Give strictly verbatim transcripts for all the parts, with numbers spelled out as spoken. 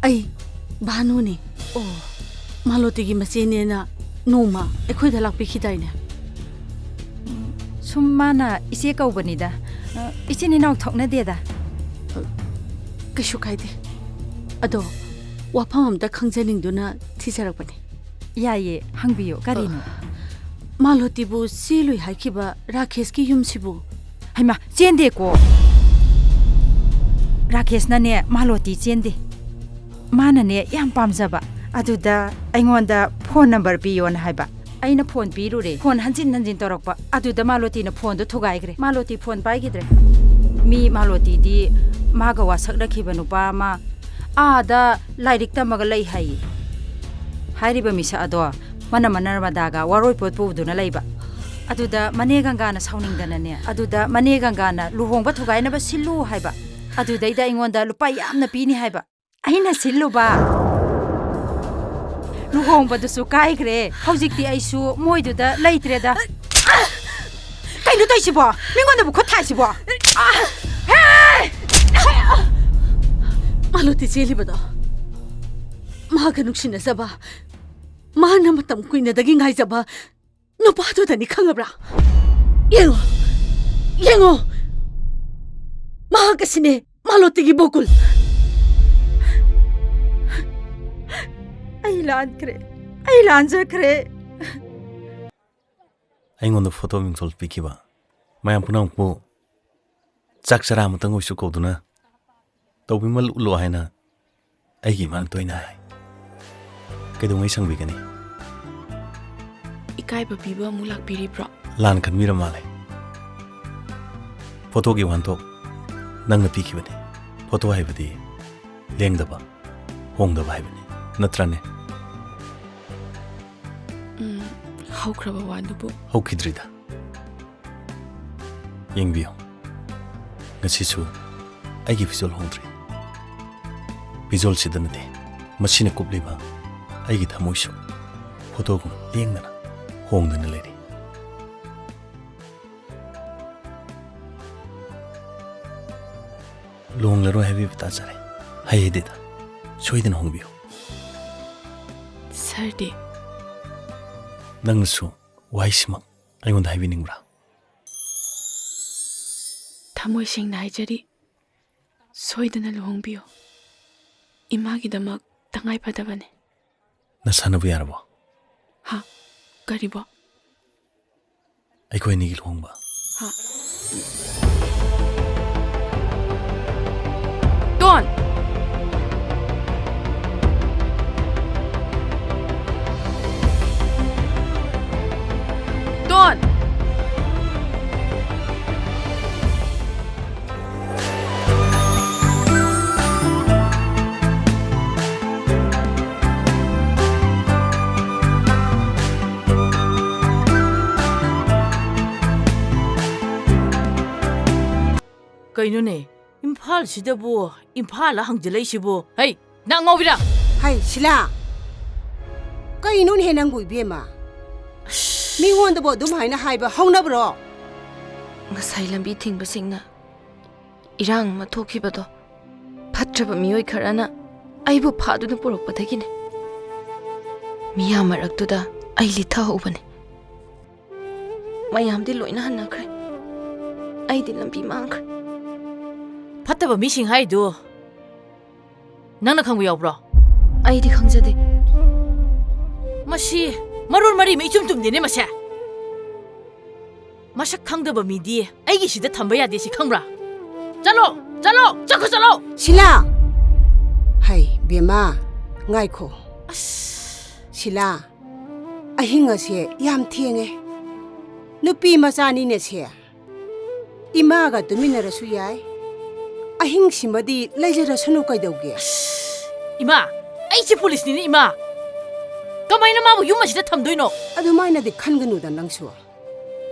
ꯑꯩ ꯚꯥꯅꯨꯅꯦ꯫ ꯑꯣ, ꯃꯥꯂꯣꯇꯤꯒꯤ ꯃꯆꯦꯅꯦꯅ ꯅꯣꯡꯃ ꯑꯩꯈꯣꯏꯗ ꯂꯥꯛꯄꯤꯈꯤꯗꯥꯏꯅꯦ? ꯁꯨꯝ ꯃꯥꯅ ꯏꯆꯦ ꯀꯧꯕꯅꯤꯗ꯫ ꯑ, ꯏꯆꯤꯟ ꯏꯅꯥꯎ ꯊꯣꯛꯅꯗꯦꯗ꯫ ꯑ, ꯀꯩꯁꯨ ꯀꯥꯏꯗꯦ꯫ ꯑꯗꯣ, ꯋꯥꯐꯝ ꯑꯝꯇ ꯈꯪꯖꯅꯤꯡꯗꯨꯅ ꯊꯤꯖꯔꯛꯄꯅꯦ꯫ ꯌꯥꯏꯌꯦ, ꯍꯪꯕꯤꯌꯨ, ꯀꯔꯤꯅꯣ? ꯑ, ꯃꯥꯂꯣꯇꯤꯕꯨ ꯆꯦꯜꯂꯨꯏ ꯍꯥꯏꯈꯤꯕ ꯔꯥꯀꯦꯁꯀꯤ ꯌꯨꯝꯁꯤꯕꯨ? ꯍꯩꯃꯥ, ꯆꯦꯟꯗꯦꯀꯣ꯫ ꯔꯥꯀꯦꯁꯅꯅꯦ, ꯃꯥꯂꯣꯇꯤ ꯆꯦꯟꯗꯦ꯫ ꯃꯥꯅꯅꯦ, ꯌꯥꯝ ꯄꯥꯝꯖꯕ꯫ ꯑꯗꯨꯗ ꯑꯩꯉꯣꯟꯗ ꯐꯣꯟ ꯅꯝꯕꯔ ꯄꯤꯌꯣꯅ ꯍꯥꯏꯕ꯫ ꯑꯩꯅ ꯐꯣꯟ ꯄꯤꯔꯨꯔꯦ꯫ ꯐꯣꯟ ꯍꯟꯖꯤꯟ ꯍꯟꯖꯤꯟ ꯇꯧꯔꯛꯄ꯫ ꯑꯗꯨꯗ ꯃꯥꯂꯣꯇꯤꯅ ꯐꯣꯟꯗꯣ ꯊꯨꯒꯥꯏꯈ꯭ꯔꯦ꯫ ꯃꯥꯂꯣꯇꯤ ꯐꯣꯟ ꯄꯥꯏꯈꯤꯗ꯭ꯔꯦ꯫ ꯃꯤ ꯃꯥꯂꯣꯇꯤꯗꯤ ꯃꯥꯒ ꯋꯥꯁꯛꯅꯈꯤꯕ ꯅꯨꯄꯥ ꯑꯃ ꯑꯥꯗ ꯂꯥꯏꯔꯤꯛ ꯇꯝꯃꯒ ꯂꯩ ꯍꯥꯏꯌꯦ꯫ ꯍꯥꯏꯔꯤꯕ ꯃꯤꯁꯛ ꯑꯗꯣ ꯃꯅꯝ ꯃꯅꯔꯃꯗꯥꯒ ꯋꯥꯔꯣꯏꯄꯣꯠ ꯄꯨꯗꯨꯅ ꯂꯩꯕ꯫ ꯑꯗꯨꯗ ꯃꯅꯦ ꯒꯪꯒꯥꯅ ꯁꯥꯎꯅꯤꯡꯗꯅꯅꯦ, ꯑꯗꯨꯗ ꯃꯅꯦ ꯒꯪꯒꯥꯅ ꯂꯨꯍꯣꯡꯕ ꯊꯨꯒꯥꯏꯅꯕ ꯁꯤꯜꯂꯨ ꯍꯥꯏꯕ꯫ ꯑꯗꯨꯗꯩꯗ ꯑꯩꯉꯣꯟꯗ ꯂꯨꯄꯥ ꯌꯥꯝꯅ ꯄꯤꯅꯤ ꯍꯥꯏꯕ꯫ ꯑꯩꯅ ꯁꯤꯜꯂꯨꯕ꯫ ꯂꯨꯍꯣꯡꯕꯗꯨꯁꯨ ꯀꯥꯏꯈ꯭ꯔꯦ꯫ ꯍꯧꯖꯤꯛꯇꯤ ꯑꯩꯁꯨ ꯃꯣꯏꯗꯨꯗ ꯂꯩꯇ꯭ꯔꯦꯗ꯫ ꯀꯩꯅꯣ ꯇꯧꯏꯁꯤꯕꯣ? ꯃꯤꯉꯣꯟꯗꯕꯨ ꯈꯨꯠ ꯊꯥꯏꯁꯤꯕꯣ? ꯃꯥꯂꯣꯇꯤ ꯆꯦꯜꯂꯤꯕꯗꯣ ꯃꯥꯒ ꯅꯨꯡꯁꯤꯅꯖꯕ, ꯃꯥꯅ ꯃꯇꯝ ꯀꯨꯏꯅꯗꯒꯤ ꯉꯥꯏꯖꯕ ꯅꯨꯄꯥꯗꯨꯗꯅꯤ, ꯈꯪꯉꯕ꯭ꯔꯥ? ꯌꯦꯡꯉꯣ, ꯌꯦꯡꯉꯣ, ꯃꯍꯥꯛ ꯑꯁꯤꯅꯦ ꯃꯥꯂꯣꯇꯤꯒꯤ ꯕꯣꯀꯨꯜ꯫ ꯑꯩ ꯂꯥꯟꯈ꯭ꯔꯦ, ꯑꯩ ꯂꯥꯟꯖꯈ꯭ꯔꯦ꯫ ꯑꯩꯉꯣꯟꯗ ꯐꯣꯇꯣ ꯃꯤꯡꯊꯣꯜ ꯄꯤꯈꯤꯕ ꯃꯌꯥꯝ ꯄꯨꯝꯅꯃꯛꯄꯨ ꯆꯥꯛ ꯆꯔꯥ ꯑꯃꯇꯪ ꯑꯣꯏꯁꯨ ꯀꯧꯗꯨꯅ ꯇꯧꯕꯤꯃꯜ ꯎꯠꯂꯣ ꯍꯥꯏꯅ ꯑꯩꯒꯤ ꯏꯃꯥꯅ ꯇꯣꯏꯅ ꯍꯥꯏ꯫ ꯀꯩꯗꯧꯉꯩ ꯁꯪꯕꯤꯒꯅꯤ? ꯏꯀꯥꯏꯕ ꯄꯤꯕ ꯑꯃꯨꯛ ꯂꯥꯛꯄꯤꯔꯤꯕ꯭ꯔꯣ? ꯂꯥꯟ ꯈꯟꯕꯤꯔ ꯃꯥꯜꯂꯦ꯫ ꯐꯣꯇꯣꯒꯤ ꯋꯥꯍꯟꯊꯣꯛ ꯅꯪꯅ ꯄꯤꯈꯤꯕꯅꯤ꯫ ꯐꯣꯇꯣ ꯍꯥꯏꯕꯗꯤ ꯂꯦꯡꯗꯕ, ꯍꯣꯡꯗꯕ ꯍꯥꯏꯕꯅꯤ꯫ ꯅꯠꯇ꯭ꯔꯅꯦ? ꯎꯝ, ꯍꯧꯈ꯭ꯔꯕ ꯋꯥꯗꯨꯕꯨ? ꯍꯧꯈꯤꯗ꯭ꯔꯤꯗ꯫ ꯌꯦꯡꯕꯤꯌꯨ, ꯉꯁꯤꯁꯨ ꯑꯩꯒꯤ ꯐꯤꯖꯣꯜ ꯍꯣꯡꯗ꯭ꯔꯤ꯫ ꯐꯤꯖꯣꯜꯁꯤꯗ ꯅꯠꯇꯦ, ꯃꯁꯤꯅ ꯀꯨꯞꯂꯤꯕ ꯑꯩꯒꯤ ꯊꯃꯣꯏꯁꯨ ꯐꯣꯇꯣꯒꯨꯝ ꯂꯦꯡꯗꯅ ꯍꯣꯡꯗꯅ ꯂꯩꯔꯤ꯫ ꯂꯨꯍꯣꯡꯂꯔꯣꯏ ꯍꯥꯏꯕꯤꯕ ꯇꯥꯖꯔꯦ꯫ ꯍꯩ ꯍꯩꯗꯦꯗ꯫ ꯁꯣꯏꯗꯅ ꯍꯣꯡꯕꯤꯌꯨ꯫ ꯁꯥꯔꯗꯤ? ꯅꯪꯅꯁꯨ ꯋꯥꯍꯩꯁꯤꯃꯛ ꯑꯩꯉꯣꯟꯗ ꯍꯥꯏꯕꯤꯅꯤꯡꯕ꯭ꯔꯥ? ꯊꯃꯣꯏ ꯁꯦꯡꯅ ꯍꯥꯏꯖꯔꯤ, ꯁꯣꯏꯗꯅ ꯂꯨꯍꯣꯡꯕꯤꯌꯨ꯫ ꯏꯃꯥꯒꯤꯗꯃꯛ ꯇꯉꯥꯏ ꯐꯗꯕꯅꯤ꯫ ꯅꯁꯥꯟꯅꯕ ꯌꯥꯔꯕꯣ? ꯍꯥ? ꯀꯔꯤꯕꯣ? ꯑꯩꯈꯣꯏ ꯑꯅꯤꯒꯤ ꯂꯨꯍꯣꯡꯕ꯫ ꯍꯥ? ꯇꯣꯟ! ꯇꯣꯟ! ꯀꯩꯅꯣꯅꯦ? ꯏꯝꯐꯥꯜꯁꯤꯗꯕꯨ, ꯏꯝꯐꯥꯜꯗ ꯍꯪꯖꯤꯜꯂꯛꯏꯁꯤꯕꯨ? ꯍꯩ, ꯅꯪ ꯑꯉꯥꯎꯕꯤꯔꯥ? ꯍꯩ, ꯁꯤꯂꯥ! ꯀꯩꯅꯣꯅꯦꯍꯦ ꯅꯪꯕꯨ, ꯏꯕꯦꯝꯃ? ꯑꯁ! ꯃꯤꯉꯣꯟꯗꯕꯨ ꯑꯗꯨꯝ ꯍꯥꯏꯅ ꯍꯥꯏꯕ ꯍꯧꯅꯕ꯭ꯔꯣ? ꯉꯁꯥꯏ ꯂꯝꯕꯤ ꯊꯤꯡꯕꯁꯤꯡꯅ ꯏꯔꯥꯡ ꯑꯃ ꯊꯣꯛꯈꯤꯕꯗꯣ, ꯐꯠꯇ꯭ꯔꯕ ꯃꯤꯑꯣꯏ ꯈꯔꯅ ꯑꯩꯕꯨ ꯐꯥꯗꯨꯅ ꯄꯨꯔꯛꯄꯗꯒꯤꯅꯦ꯫ ꯃꯤꯌꯥꯝ ꯃꯔꯛꯇꯨꯗ ꯑꯩ ꯂꯤꯊꯍꯧꯕꯅꯦ꯫ ꯃꯌꯥꯝꯗꯤ ꯂꯣꯏꯅ ꯍꯟꯅꯈ꯭ꯔꯦ꯫ ꯑꯩꯗꯤ ꯂꯝꯕꯤ ꯃꯥꯡꯈ꯭ꯔꯦ꯫ ꯐꯠꯇꯕ ꯃꯤꯁꯤꯡ ꯍꯥꯏꯗꯨ ꯅꯪꯅ ꯈꯪꯕ ꯌꯥꯎꯕ꯭ꯔꯣ? ꯑꯩꯗꯤ ꯈꯪꯖꯗꯦ꯫ ꯃꯁꯤ ꯃꯔꯣꯟ ꯃꯔꯤ ꯑꯃ ꯏꯆꯨꯝ ꯆꯨꯝꯗꯦꯅꯦ ꯃꯁꯦ꯫ ꯃꯁꯛ ꯈꯪꯗꯕ ꯃꯤꯗꯤ ꯑꯩꯒꯤꯁꯤꯗ ꯊꯝꯕ ꯌꯥꯗꯦ, ꯁꯤ ꯈꯪꯕ꯭ꯔꯥ? ꯆꯠꯂꯣ, ꯆꯠꯂꯣ, ꯆꯠꯈ꯭ꯔꯣ, ꯆꯠꯂꯣ! ꯁꯤꯂꯥ! ꯍꯩ, ꯕꯦꯝꯃ, ꯉꯥꯏꯈꯣ꯫ ꯑꯁ! ꯁꯤꯂꯥ, ꯑꯍꯤꯡ ꯑꯁꯦ ꯌꯥꯝ ꯊꯦꯡꯉꯦ꯫ ꯅꯨꯄꯤ ꯃꯆꯥꯅꯤꯅꯦꯁꯦ꯫ ꯏꯃꯥꯒ ꯇꯨꯃꯤꯟꯅꯔꯁꯨ ꯌꯥꯏ꯫ ꯑꯍꯤꯡꯁꯤꯃꯗꯤ ꯂꯩꯖꯔꯁꯅꯨ ꯀꯩꯗꯧꯒꯦ? ꯑꯁ! ꯏꯃꯥ, ꯑꯩꯁꯦ ꯄꯨꯂꯤꯁꯅꯤꯅꯦ, ꯏꯃꯥ꯫ ꯀꯃꯥꯏꯅ ꯃꯥꯕꯨ ꯌꯨꯝ ꯑꯁꯤꯗ ꯊꯝꯗꯣꯏꯅꯣ? ꯑꯗꯨꯃꯥꯏꯅꯗꯤ ꯈꯟꯒꯅꯨꯗ ꯅꯪꯁꯨ꯫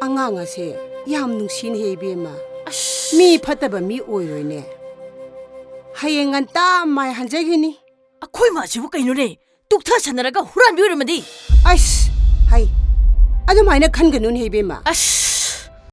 ꯑꯉꯥꯡ ꯑꯁꯦ ꯌꯥꯝ ꯅꯨꯡꯁꯤꯅꯦꯍꯦ, ꯏꯕꯦꯝꯃ꯫ ꯑꯁ! ꯃꯤ ꯐꯠꯇꯕ ꯃꯤ ꯑꯣꯏꯔꯣꯏꯅꯦ꯫ ꯍꯌꯦꯡ ꯉꯟꯇꯥ ꯃꯥꯏ ꯍꯟꯖꯈꯤꯅꯤ꯫ ꯑꯩꯈꯣꯏ ꯃꯥꯁꯤꯕꯨ ꯀꯩꯅꯣꯅꯦ? ꯇꯨꯛꯊꯁꯟꯅꯔꯒ ꯍꯨꯔꯥꯟꯕꯤ ꯑꯣꯏꯔꯝꯃꯗꯤ? ꯑꯁ! ꯍꯩ! ꯑꯗꯨꯃꯥꯏꯅ ꯈꯟꯒꯅꯨꯅꯦ, ꯏꯕꯦꯝꯃ꯫ ꯑꯁ!